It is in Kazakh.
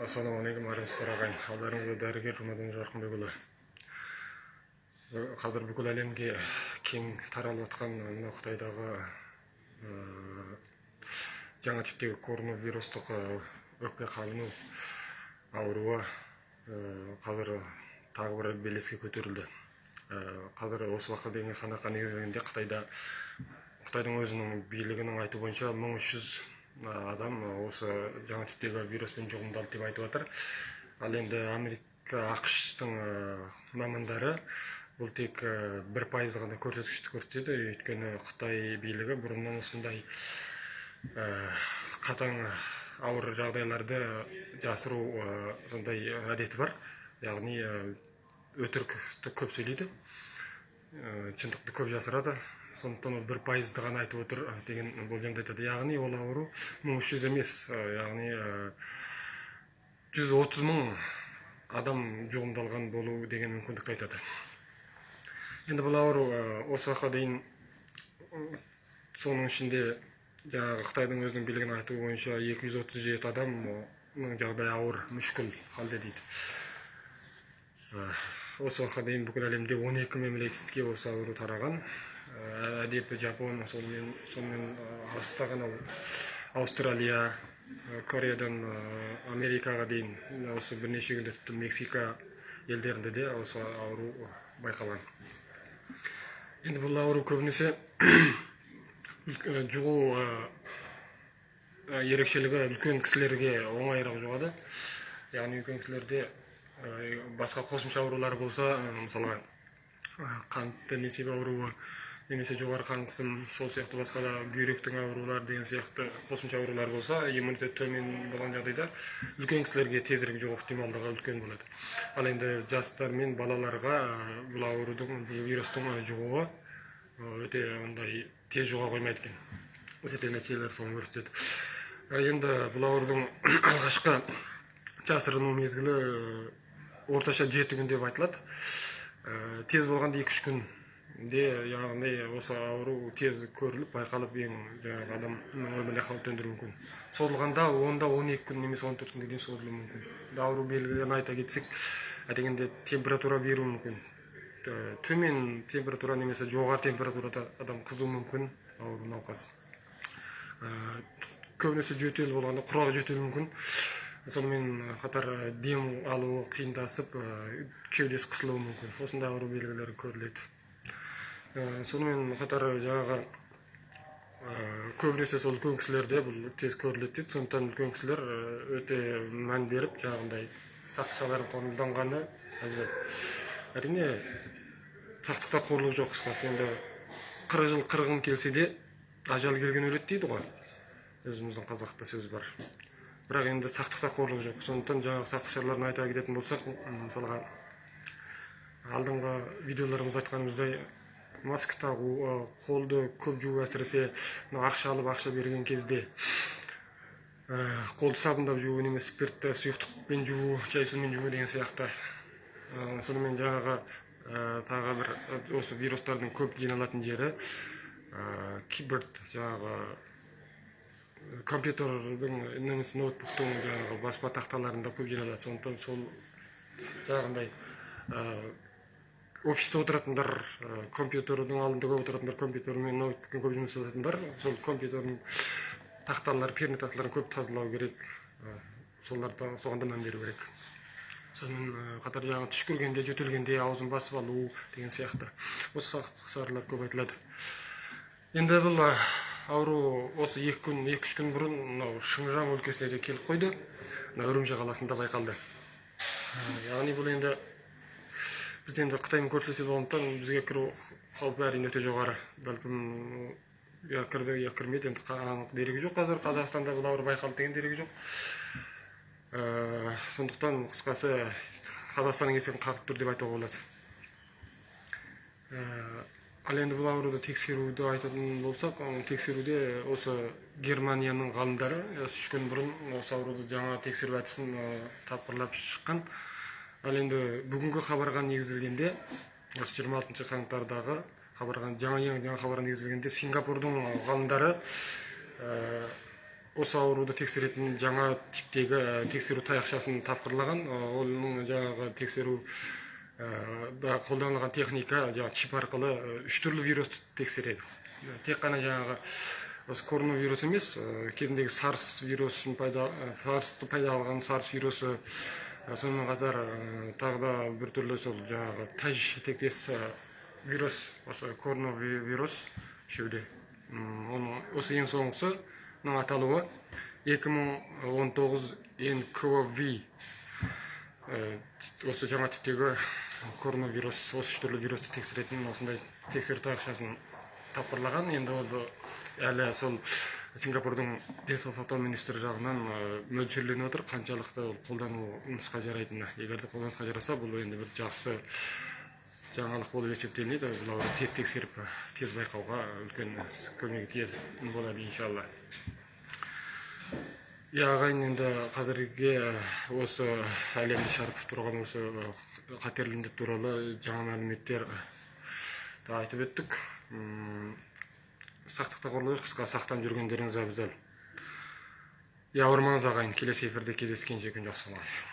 Ассалаумағалейкум, армысыздар, ағайын! Алдарыңызда дәрігер Жұмадан Жарқынбекұлы. Қазір бүкіл әлемге кең таралып жатқан мынау Қытайдағы жаңа типтегі коронавирустық өкпе қабыну ауруы қазір тағы бір белеске көтерілді. Қазір осы уақытқа дейінгі санаққа негізделгенде, Қытайда, Қытайдың өзінің билігінің айтуы бойынша, 1300 адам осы жаңа типтегі вируспен жұғымдалды деп айтып жатыр. Ал енді Америка, АҚШ-тың мамандары бұл тек 1% ғана көрсеткішті көрсетеді, өйткені Қытай билігі бұрыннан осындай қатаң ауыр жағдайларды жасыру сондай әдеті бар, яғни өтірікті көп сөйлейді, шындықты көп жасырады. Сондықтан ол 1%-ды ғана айтып отыр деген болжамды айтады. Яғни ол ауру 1300 емес, яғни 130 000 адам жұғымдалған болу деген мүмкіндікті айтады. Енді бұл ауру осы уақытқа дейін, соның ішінде жаңағы Қытайдың өзінің билігінің айтуы бойынша, 237 адамның жағдайы ауыр, мүшкіл халде дейді. Осы уақытқа дейін бүкіл әлемде 12 мемлекетке осы ауру тараған. Әдепкі Жапон, сонымен алыста ғана Аустралия, Кореядан Америкаға дейін, осы бірнеше күнде тіпті Мексика елдерінде де осы ауру байқалған. Енді бұл ауру көбінесе жұғу ерекшелігі үлкен кісілерге оңайырақ жұғады. Яғни үлкен кісілерде басқа қосымша аурулар болса, мысалға, қантты несеп ауруы немесе жоғары қан қысым, сол сияқты басқа да бүйректің аурулары деген сияқты қосымша аурулар болса, иммунитет төмен болған жағдайда үлкен кісілерге тезірек жұғу ықтималдығы үлкен болады. Ал енді жастар мен балаларға бұл аурудың, бұл вирустың жұғуы өте ондай тез жұға қоймайды екен, зерттеу нәтижелері соны көрсетеді. Енді бұл аурудың алғашқы жасырыну мезгілі орташа 7 күн деп айтылады. Тез болғанда 2-3 күнде, яғни осы ауру тез көріліп, байқалып, ең жаңағы адамның өміріне қауіп төндіруі мүмкін. Созылғанда 10-да 12 күн немесе 14 күнге дейін созылуы мүмкін. Енді ауру белгілерін айта кетсек, әдегенде температура беруі мүмкін. Төмен температура немесе жоғары температурада адам қызуы мүмкін ауру науқас. Көбінесе жөтел болғанда құрғақ жөтелуі мүмкін. Сонымен қатар дем алуы қиындасып, кеудесі қысылуы мүмкін. Осындай ауру белгілері көріледі. Сонымен қатар жаңағы көбінесе сол үлкен кісілерде бұл тез көріледі дейді. Сондықтан үлкен кісілер өте мән беріп, жаңағындай сақтық шараларын қолданғаны абзал. Әрине, сақтықта қорлық жоқ. Қысқасы, енді 40 жыл қырғын келсе де, ажал келген өледі дейді ғой, өзіміздің қазақта сөз бар. Бірақ енді сақтықта қорлық жоқ. Сондықтан жаңағы сақтық шараларын айта кететін болсақ, мысалға, алдыңғы видеоларымызда айтқанымыздай, маска тағу, қолды көп жуу, әсіресе мына ақша алып, ақша берген кезде қолды сабындап жуу немесе спиртті сұйықтықпен жуу, жай сумен жуу деген сияқты. Сонымен жаңағы тағы бір осы вирустардың көп жиналатын жері keyboard, жаңағы компьютердің немесе ноутбуктың жаңағы баспа тақталарында көп жиналады. Сондықтан сол жаңағындай офиста отыратындар, компьютердің алдында көп отыратындар, компьютермен, ноутбукпен көп жұмыс жасайтындар сол компьютердің тақталары, перне тақталарын көп тазалау керек. Соларда, соған да мән беру керек. Сонымен қатар жаңағы түшкіргенде, жөтелгенде аузын басып алу деген сияқты осы сақтық шаралар көп айтылады. Енді бұл ауру осы 2 күн, 2-3 күн бұрын мынау Шыңжаң өлкесіне де келіп қойды, мына Үрімжі қаласында байқалды. Яғни бұл енді біз енді Қытаймен көршілес ел болғандықтан, бізге кіру қаупі, әрине, өте жоғары. Бәлкім, я кірді, я кірмеді, енді анық дерегі жоқ. Қазір Қазақстанда бұл ауру байқалды деген дерегі жоқ. Сондықтан, қысқасы, Қазақстанның есігін қағып тұр деп айтуға болады. Ал енді бұл ауруды тексеруді айтатын болсақ, тексеруде осы Германияның ғалымдары осы 3 күн бұрын осы ауруды жаңа тексеру әдісін тапқырлап шыққан. Ал енді бүгінгі хабарға негізделгенде, осы 26 қаңтардағы хабарға, жаңа, ең жаңа хабарға негізделгенде, Сингапурдың ғалымдары Осы ауруды тексеретін жаңа типтегі тексеру таяқшасын тапқырлаған. Оның жаңағы тексеру да қолданылған техника жаңағы чип арқылы үш түрлі вирусты тексереді. Тек қана жаңағы осы коронавирус емес, кезіндегі SARS вирусын пайда, SARS-ты пайда қылған SARS вирусы, сонымен қатар тағы да бір түрлі сол жаңағы тәж тектес вирус, осы коронавирус үшеуі де. Оның осы ең соңғысының аталуы 2019 nCoV. Осы жаңа типтегі коронавирус, осы үш түрлі вирусты тексеретін осындай тексеру таяқшасын тапқырлаған. Енді ол әлі сол Сингапурдың денсаулық сақтау министрі жағынан мөлшерленіп отыр, қаншалықты ол қолданылысқа жарайтыны. Егер де қолданысқа жараса, бұл енді бір жақсы жаңалық болып есептелінеді. Бұл ауруды тез тексеріп, тез байқауға үлкен көмегі тиеді болады, иншалла. Иә, ағайын, енді қазірге осы әлемді шарпып тұрған осы қатерлі індет туралы жаңа мәліметтер да айтып өттік. Сақтықта қорлық, қысқа сақтанып жүргендеріңіз абзал. Иә, ауырмаңыз, ағайын. Келесі эфирде кездескенше, күн жақсы болғай.